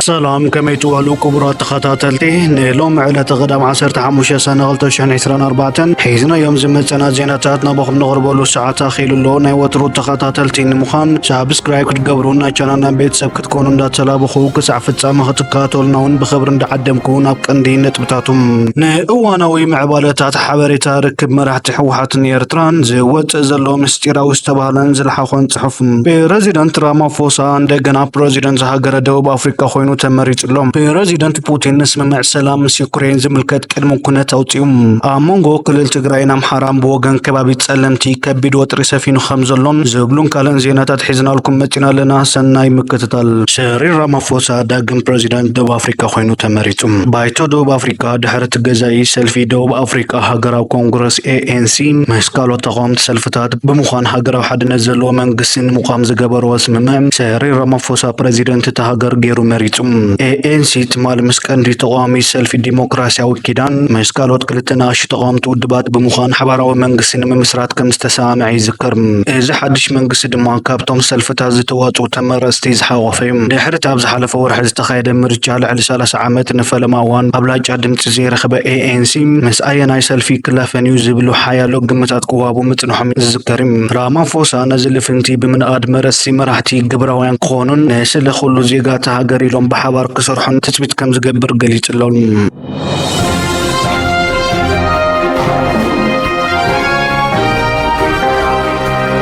ሰላም፣ ከመይ ትውዕሉ ክቡራት ተኸታተልቲ? ንሎሚ ዕለተ ቀዳም ዓሰርተ ሓሙሽተ ሰነ ክልተ ሽሕን ዕስራን ኣርባዕተን ሒዝናዮም ዝመጸና ዜናታት ናባኹም ነቕርበሉ ሰዓት ኣኺሉ ኣሎ። ናይ ወትሩ ተኸታተልቲ ንምዃን ሳብስክራይብ ክትገብሩ፣ ናይ ቻናልና ቤተሰብ ክትኮኑ እንዳተላበኹ፣ ክሳዕ ፍጻመ ክትከታተሉና እውን ብኽብሪ እንዳዓደምኩ፣ ናብ ቀንዲ ነጥብታቱም። ንእዋናዊ ምዕባለታት ሓበሬታ ርክብ መራሕቲ ህወሓትን ኤርትራን ዝወጽእ ዘሎ ምስጢራዊ ዝተባህለን ዝለሓኾን ጽሑፍ። ፕረዚደንት ራማፎሳ እንደገና ፕረዚደንት ሃገረ ደቡብ ኣፍሪቃ ኮይኑ ተመሪጹ ኣሎ። ፕረዚደንት ፑቲን ንስምምዕ ሰላም ምስ ዩክሬን ዝምልከት ቅድመ ኩነት ኣውጺኡ። ኣብ መንጎ ክልል ትግራይን ኣምሓራን ብወገን ከባቢ ጸለምቲ ከቢድ ወጥሪ ሰፊኑ ከም ዘሎን ዝብሉን ካልእን ዜናታት ሒዝናልኩም መጺና ኣለና። ሰናይ ምክትታል። ሰሪል ራማፎሳ ዳግም ፕረዚደንት ደቡብ ኣፍሪቃ ኮይኑ ተመሪጹ። ባይቶ ደቡብ ኣፍሪቃ ድሕሪ እቲ ገዛኢ ሰልፊ ደቡብ ኣፍሪቃ ሃገራዊ ኮንግረስ ኤ ኤን ሲ ምስ ካልኦት ተቓወምቲ ሰልፍታት ብምዃን ሃገራዊ ሓድነት ዘለዎ መንግስቲ ንምቋም ዝገበርዎ ስምምዕ፣ ሰሪል ራማፎሳ ፕረዚደንት እታ ሃገር ገይሩ መሪጹ። ኤ ኤን ሲ ትማሊ ምስ ቀንዲ ተቓዋሚ ሰልፊ ዲሞክራሲያዊ ኪዳን፣ ምስ ካልኦት ክልተ ንኣሽቱ ተቓወምቲ ውድባት ብምዃን ሓባራዊ መንግስቲ ንምምስራት ከም ዝተሰማምዐ ይዝከር። እዚ ሓድሽ መንግስቲ ድማ ካብቶም ሰልፍታት ዝተዋጽኡ ተመረጽቲ ዝሓቖፈ እዩ። ድሕሪ እቲ ኣብ ዝሓለፈ ወርሒ ዝተኻየደ ምርጫ፣ ልዕሊ ሰላሳ ዓመት ንፈለማ እዋን ኣብላጫ ድምጺ ዘይረኸበ ኤ ኤን ሲ፣ ምስ ኣየናይ ሰልፊ ክላፈን እዩ ዝብሉ ሓያሎ ግምታት ክወሃቡ ምጽንሖም ዝዝከር እዩ። ራማፎሳ ነዚ ልፍንቲ ብምንኣድ፣ መረጽቲ መራሕቲ ግብራውያን ክኾኑን ንስለ ኩሉ ዜጋ እታ ሃገር ኢሎም ብሓባር ክሰርሑን ትጽቢት ከም ዝገብር ገሊጹ ኣሎ።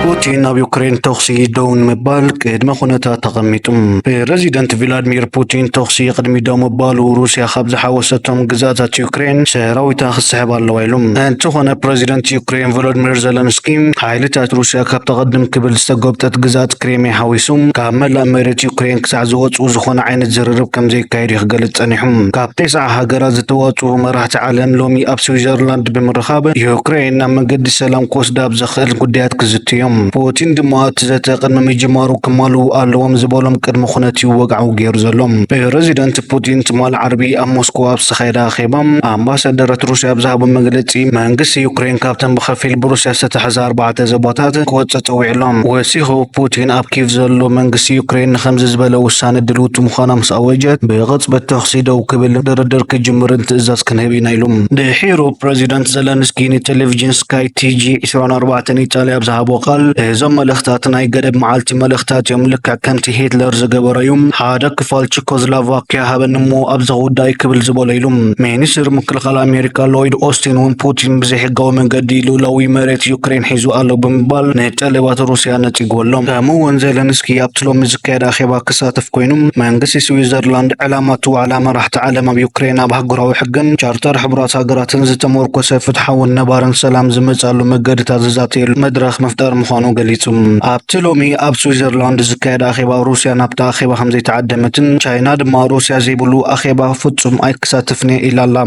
ፑቲን ኣብ ዩክሬን ተኹሲ ደው ንምባል ቅድመ ኩነታት ተቐሚጡ። ፕረዚደንት ቭላድሚር ፑቲን ተኹሲ ቅድሚ ደው ምባሉ፣ ሩስያ ካብ ዝሓወሰቶም ግዝኣታት ዩክሬን ሰራዊታ ክትስሕብ ኣለዋ ኢሉ። እንተኾነ፣ ፕረዚደንት ዩክሬን ቮሎዲሚር ዘለንስኪ፣ ሓይልታት ሩስያ ካብ ተቐድም ክብል ዝተጎብጠት ግዝኣት ክሬምያ ሓዊሱ፣ ካብ መላእ መሬት ዩክሬን ክሳዕ ዝወጽኡ ዝኾነ ዓይነት ዝርርብ ከም ዘይካየድ እዩ ክገልጽ ጸኒሑ። ካብ ተስዓ ሃገራት ዝተዋጽኡ መራሕቲ ዓለም ሎሚ ኣብ ስዊዘርላንድ ብምርኻብ፣ ዩክሬን ናብ መንገዲ ሰላም ክወስዳ ኣብ ዘኽእል ጉዳያት ክዝትዩ እዮም። ፑቲን ድማ እቲ ዘተ ቅድሚ ምጅማሩ ክማልኡ ኣለዎም ዝበሎም ቅድመ ኩነት እዩ ወግዓዊ ገይሩ ዘሎ። ፕረዚደንት ፑቲን ትማሊ ዓርቢ ኣብ ሞስኮ ኣብ ዝተኻየደ ኣኼባ፣ ኣምባሳደራት ሩስያ ኣብ ዝሃቦ መግለጺ፣ መንግስቲ ዩክሬን ካብተን ብኸፊል ብሩስያ ዝተታሕዛ ኣርባዕተ ዞባታት ክወጽእ ጸዊዑ ኣሎ። ወሲኹ፣ ፑቲን ኣብ ኪቭ ዘሎ መንግስቲ ዩክሬን ንኸምዚ ዝበለ ውሳነ ድልውቲ ምዃና ምስ ኣወጀት፣ ብቕጽበት ተኹሲ ደው ክብል ድርድር ክጅምርን ትእዛዝ ክንህብ ኢና ኢሉ። ድሒሩ ፕረዚደንት ዘለንስኪ ንቴሌቪዥን ስካይ ቲ ጂ ዕስራን ኣርባዕተን ኢጣልያ ኣብ ዝሃቦ ቃል፣ እዞም መልእኽታት ናይ ገደብ መዓልቲ መልእኽታት እዮም፣ ልክዕ ከምቲ ሂትለር ዝገበሮ እዩ። ሓደ ክፋል ቸኮስሎቫክያ ሃበኒ እሞ ኣብዚ ጉዳይ ክብል ዝበሎ ኢሉ። ሚኒስትር ምክልኻል ኣሜሪካ ሎይድ ኦስቲን እውን ፑቲን ብዘይሕጋዊ መንገዲ ልኡላዊ መሬት ዩክሬን ሒዙ ኣሎ ብምባል ንጠለባት ሩስያ ነጺግዎ ኣሎ። ከምኡ እውን ዘለንስኪ ኣብቲ ሎሚ ዝካየድ ኣኼባ ክሳተፍ ኮይኑ፣ መንግስቲ ስዊዘርላንድ ዕላማ እቲ ዋዕላ መራሕቲ ዓለም ኣብ ዩክሬን ኣብ ኣህጉራዊ ሕግን ቻርተር ሕቡራት ሃገራትን ዝተመርኮሰ ፍትሓውን ነባርን ሰላም ዝመጽኣሉ መገድታት ዝዛተየሉ መድረኽ ምፍጣር ምዃኑ ገሊጹ። ኣብቲ ሎሚ ኣብ ስዊዘርላንድ ዝካየድ ኣኼባ ሩስያ ናብቲ ኣኼባ ከም ዘይተዓደመትን ቻይና ድማ ሩስያ ዘይብሉ ኣኼባ ፍጹም ኣይክሳተፍን እየ ኢላ ኣላ።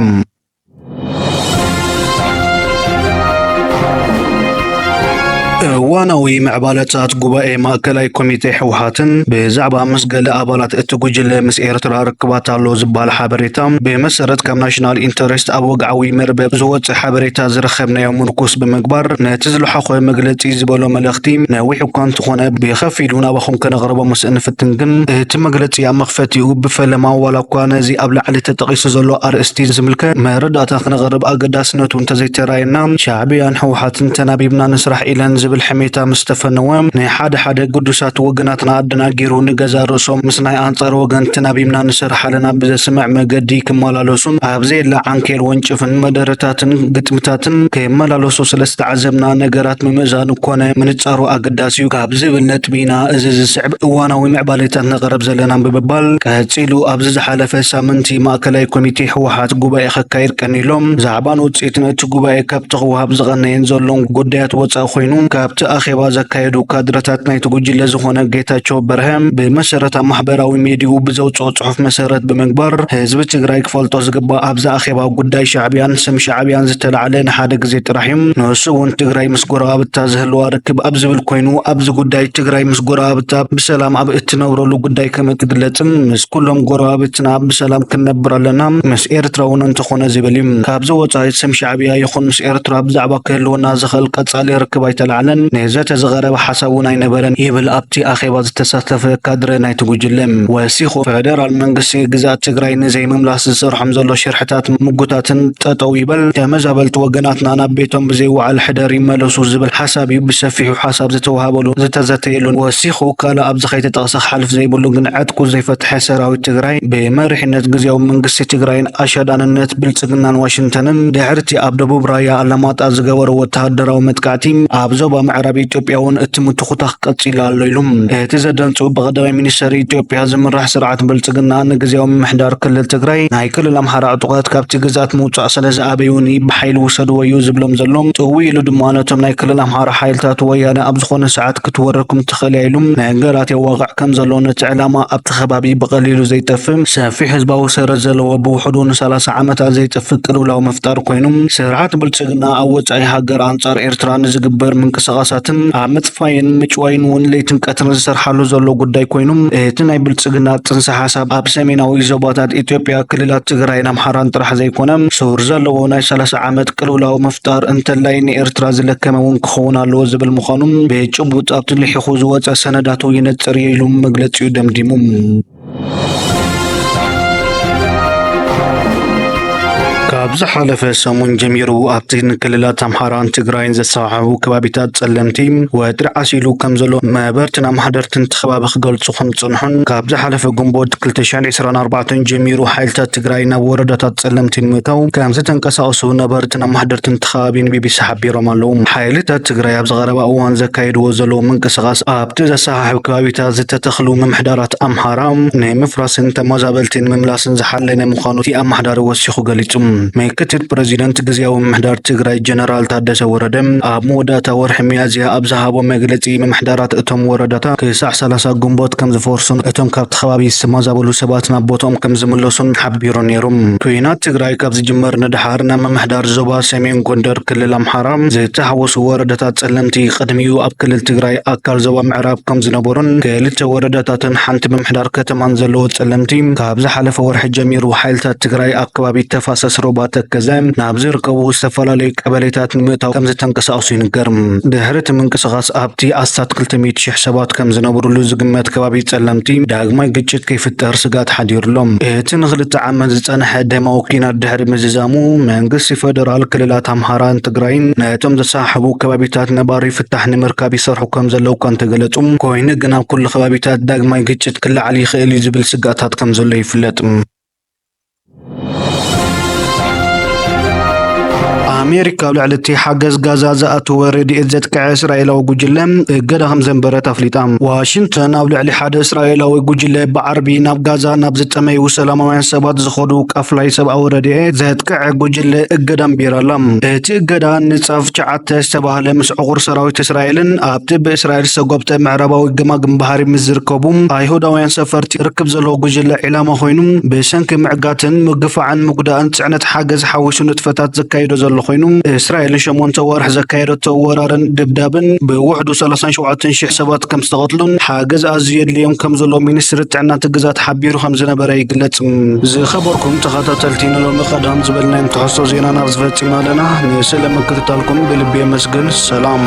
እዋናዊ ምዕባለታት ጉባኤ ማእከላይ ኮሚቴ ህወሓትን ብዛዕባ ምስ ገለ ኣባላት እቲ ጉጅለ ምስ ኤርትራ ርክባት ኣሎ ዝበሃል ሓበሬታ፣ ብመሰረት ካብ ናሽናል ኢንተረስት ኣብ ወግዓዊ መርበብ ዝወጽእ ሓበሬታ ዝረኸብናዮ ምርኩስ ብምግባር፣ ነቲ ዝለሓኾ መግለጺ ዝበሎ መልእኽቲ ነዊሕ እኳ እንተኾነ ብኸፊሉ ናባኹም ከነቕርቦ ምስ እንፍትን ግን፣ እቲ መግለጺ ኣብ መኽፈቲኡ ብፈለማ ዋላ እኳ ነዚ ኣብ ላዕሊ ተጠቒሱ ዘሎ ኣርእስቲ ዝምልከት መረዳእታ ክነቕርብ ኣገዳስነቱ እንተዘይተራየና፣ ሻዕብያን ህወሓትን ተናቢብና ንስራሕ ኢለን ዝብል ሕሜታ ምስ ተፈነወ፣ ናይ ሓደ ሓደ ግዱሳት ወገናትና ኣደናጊሩ ንገዛእ ርእሶም ምስ ናይ ኣንጻር ወገን ተናቢብና ንሰርሕ ኣለና ብዘስምዕ መገዲ ክመላለሱን ኣብ ዘየለ ዓንኬል ወንጭፍን መደረታትን ግጥምታትን ክመላለሱ ስለ ዝተዓዘብና፣ ነገራት ምምእዛኑ ኮነ ምንጻሩ ኣገዳሲ እዩ ካብ ዝብል ነጥቢ ኢና እዚ ዝስዕብ እዋናዊ ምዕባሌታት ነቕርብ ዘለና ብምባል፣ ቀጺሉ ኣብዚ ዝሓለፈ ሳምንቲ ማእከላይ ኮሚቴ ህወሓት ጉባኤ ከካይድ ቀኒሎም፣ ዛዕባን ውጽኢትን እቲ ጉባኤ ካብቲ ክወሃብ ዝቐነየን ዘሎን ጉዳያት ወጻኢ ኮይኑ፣ ካብቲ ኣኼባ ዘካየዱ ካድረታት ናይቲ ጉጅለ ዝኾነ ጌታቸው በርሀ፣ ብመሰረት ኣብ ማሕበራዊ ሜድያኡ ብዘውጽኦ ጽሑፍ መሰረት ብምግባር፣ ህዝቢ ትግራይ ክፈልጦ ዝግባእ፣ ኣብዚ ኣኼባ ጉዳይ ሻዕብያን ስም ሻዕብያን ዝተላዕለ ንሓደ ግዜ ጥራሕ እዩ። ንሱ እውን ትግራይ ምስ ጎረባብታ ዝህልዋ ርክብ ኣብ ዝብል ኮይኑ፣ ኣብዚ ጉዳይ ትግራይ ምስ ጎረባብታ ብሰላም ኣብ እትነብረሉ ጉዳይ ከም እትግለጽን፣ ምስ ኩሎም ጎረባብትና ብሰላም ክንነብር ኣለና፣ ምስ ኤርትራ እውን እንተኾነ ዝብል እዩ። ካብዚ ወጻኢ ስም ሻዕብያ ይኹን ምስ ኤርትራ ብዛዕባ ክህልወና ዝኽእል ቀጻሊ ርክብ ኣይተላዕለን። ነን፣ ንዘተ ዝቐረበ ሓሳብ እውን ኣይነበረን ይብል ኣብቲ ኣኼባ ዝተሳተፈ ካድረ ናይቲ ጉጅለ። ወሲኹ፣ ፌደራል መንግስቲ ግዝኣት ትግራይ ንዘይምምላስ ዝሰርሖም ዘሎ ሽርሕታት ምጉታትን ጠጠው ይበል፣ ተመዛበልቲ ወገናትና ናብ ቤቶም ብዘይወዓል ሕደር ይመለሱ ዝብል ሓሳብ እዩ ብሰፊሑ ሓሳብ ዝተዋሃበሉ ዝተዘተየሉን። ወሲኹ፣ ካልእ ኣብዚ ከይተጠቕሰ ክሓልፍ ዘይብሉ ግን ዕጥቁ ዘይፈትሐ ሰራዊት ትግራይ ብመሪሕነት ግዝያዊ መንግስቲ ትግራይን ኣሻዳንነት ብልጽግናን ዋሽንግተንን ድሕርቲ ኣብ ደቡብ ራያ ኣላማጣ ዝገበሮ ወተሃደራዊ መጥቃዕቲ ኣብ ዞባ ምዕራብ ኢትዮጵያ እውን እቲ ምትኹታኽ ቀጺሉ ኣሎ ኢሉ። እቲ ዘደንጹ ብቀዳማይ ሚኒስተር ኢትዮጵያ ዝምራሕ ስርዓት ብልጽግና ንግዝያዊ ምምሕዳር ክልል ትግራይ ናይ ክልል ኣምሓራ ዕጡቓት ካብቲ ግዛት ምውጻእ ስለ ዝኣበዩኒ ብሓይሊ ውሰድዎ እዩ ዝብሎም ዘሎ። ጥውይ ኢሉ ድማ ነቶም ናይ ክልል ኣምሓራ ሓይልታት ወያነ ኣብ ዝኾነ ሰዓት ክትወረኩም ትኽእል እያ ኢሉ ነገራት የዋቕዕ ከም ዘሎ ነቲ ዕላማ ኣብቲ ከባቢ ብቐሊሉ ዘይጠፍእ ሰፊሕ ህዝባዊ ሰረት ዘለዎ ብውሕዱ ንሰላሳ ዓመታት ዘይጠፍእ ቅልውላው ምፍጣር ኮይኑ ስርዓት ብልጽግና ኣብ ወጻኢ ሃገር ኣንጻር ኤርትራ ንዝግበር ምንቅስቓሳትን ኣብ ምጥፋይን ምጭዋይን እውን ለይትን ቀትርን ዝሰርሓሉ ዘሎ ጉዳይ ኮይኑ እቲ ናይ ብልጽግና ጽንሰ ሓሳብ ኣብ ሰሜናዊ ዞባታት ኢትዮጵያ ክልላት ትግራይን ኣምሓራን ጥራሕ ዘይኮነ ሱር ዘለዎ ናይ ሰላሳ ዓመት ቅልውላው ምፍጣር እንተላይ ንኤርትራ ዝለከመ እውን ክኸውን ኣለዎ ዝብል ምዃኑ ብጭቡጥ ኣብቲ ልሒኹ ዝወጸ ሰነዳቱ ይነጽር እዩ ኢሉ መግለጺኡ ደምዲሙ። ካብ ዝሓለፈ ሰሙን ጀሚሩ ኣብቲ ንክልላት ኣምሓራን ትግራይን ዘሰሓሕቡ ከባቢታት ጸለምቲ ወጥሪ ዓሲሉ ከም ዘሎ ነበርትን ኣማሕደርትን እቲ ከባቢ ክገልጹ ከም ዝጸንሑን ካብ ዝሓለፈ ግንቦት ክልተ ሽሕን ዕስራን ኣርባዕተን ጀሚሩ ሓይልታት ትግራይ ናብ ወረዳታት ጸለምቲ ንምእታው ከም ዝተንቀሳቐሱ ነበርትን ኣማሕደርትን እቲ ከባቢ ንቢቢሲ ሓቢሮም ኣለዉ። ሓይልታት ትግራይ ኣብ ዝቐረባ እዋን ዘካየድዎ ዘለዉ ምንቅስቓስ ኣብቲ ዘሰሓሕብ ከባቢታት ዝተተኽሉ ምምሕዳራት ኣምሓራ ንምፍራስን ተመዛበልቲ ንምምላስን ዝሓለነ ምዃኑ እቲ ኣማሕዳሪ ወሲኹ ገሊጹ። ምክትል ፕረዚደንት ግዝያዊ ምምሕዳር ትግራይ ጀነራል ታደሰ ወረደ ኣብ መወዳእታ ወርሒ ሚያዝያ ኣብ ዝሃቦ መግለጺ ምምሕዳራት እቶም ወረዳታት ክሳዕ ሰላሳ ግንቦት ከም ዝፈርሱን እቶም ካብቲ ከባቢ ዝተመዛበሉ ሰባት ናብ ቦትኦም ከም ዝምለሱን ሓቢሩ ነይሩ። ኲናት ትግራይ ካብ ዝጅመር ንደሓር ናብ ምምሕዳር ዞባ ሰሜን ጎንደር ክልል ኣምሓራ ዝተሓወሱ ወረዳታት ጸለምቲ ቅድሚኡ ኣብ ክልል ትግራይ ኣካል ዞባ ምዕራብ ከም ዝነበሩን ክልተ ወረዳታትን ሓንቲ ምምሕዳር ከተማን ዘለዎ ጸለምቲ ካብ ዝሓለፈ ወርሒ ጀሚሩ ሓይልታት ትግራይ ኣብ ከባቢ ተፋሰስ ሩባ ተከዘ ናብ ዝርከቡ ዝተፈላለዩ ቀበሌታት ንምእታው ከም ዝተንቀሳቐሱ ይንገር። ድሕሪ እቲ ምንቅስቓስ ኣብቲ ኣስታት ክልተ ሚእቲ ሺሕ ሰባት ከም ዝነብሩሉ ዝግመት ከባቢ ጸለምቲ ዳግማይ ግጭት ከይፍጠር ስግኣት ሓዲሩሎም። እቲ ንክልተ ዓመት ዝጸንሐ ደማዊ ኲናት ድሕሪ ምዝዛሙ መንግስቲ ፌደራል ክልላት ኣምሓራን ትግራይን ነቶም ዘሰሓሕቡ ከባቢታት ነባሪ ፍታሕ ንምርካብ ይሰርሑ ከም ዘለዉ እኳ እንተገለጹ፣ ኮይኑ ግን ኣብ ኩሉ ከባቢታት ዳግማይ ግጭት ክለዓል ይኽእል እዩ ዝብል ስግኣታት ከም ዘሎ ይፍለጥ። ኣሜሪካ ኣብ ልዕሊ እቲ ሓገዝ ጋዛ ዝኣተወ ረድኤት ዘጥቅዐ እስራኤላዊ ጉጅለ እገዳ ከም ዘንበረት ኣፍሊጣ። ዋሽንግተን ኣብ ልዕሊ ሓደ እስራኤላዊ ጉጅለ ብዓርቢ ናብ ጋዛ ናብ ዝጠመዩ ሰላማውያን ሰባት ዝኸዱ ቀፍላይ ሰብኣዊ ረድኤት ዘጥቅዐ ጉጅለ እገዳ ኣንቢራ ኣላ። እቲ እገዳ ንጻፍ ትሽዓተ ዝተባህለ ምስ ዕቑር ሰራዊት እስራኤልን ኣብቲ ብእስራኤል ዝተጎብጠ ምዕራባዊ ገማግም ባሕሪ ምስ ዝርከቡ ኣይሁዳውያን ሰፈርቲ ርክብ ዘለዎ ጉጅለ ዒላማ ኮይኑ ብሰንኪ ምዕጋትን ምግፋዕን ምጉዳእን ጽዕነት ሓገዝ ሓዊሱ ንጥፈታት ዘካይዶ ዘሎ ኮይኑ እስራኤል ንሸሞንተ ወርሕ ዘካየደቶ ወራርን ድብዳብን ብውሕዱ ሰላሳን ሸውዓተን ሺሕ ሰባት ከም ዝተቐትሉን ሓገዝ ኣዝዩ የድልዮም ከም ዘሎ ሚኒስትሪ ጥዕና እቲ ግዛት ሓቢሩ ከም ዝነበረ ይግለጽ። ዝኸበርኩም ተኸታተልቲ ንሎሚ ቀዳም ዝበልናዮም ትሕዝቶ ዜናና ኣብዚ ፈጺምና ኣለና። ንስለ ምክትታልኩም ብልቢ የመስግን። ሰላም።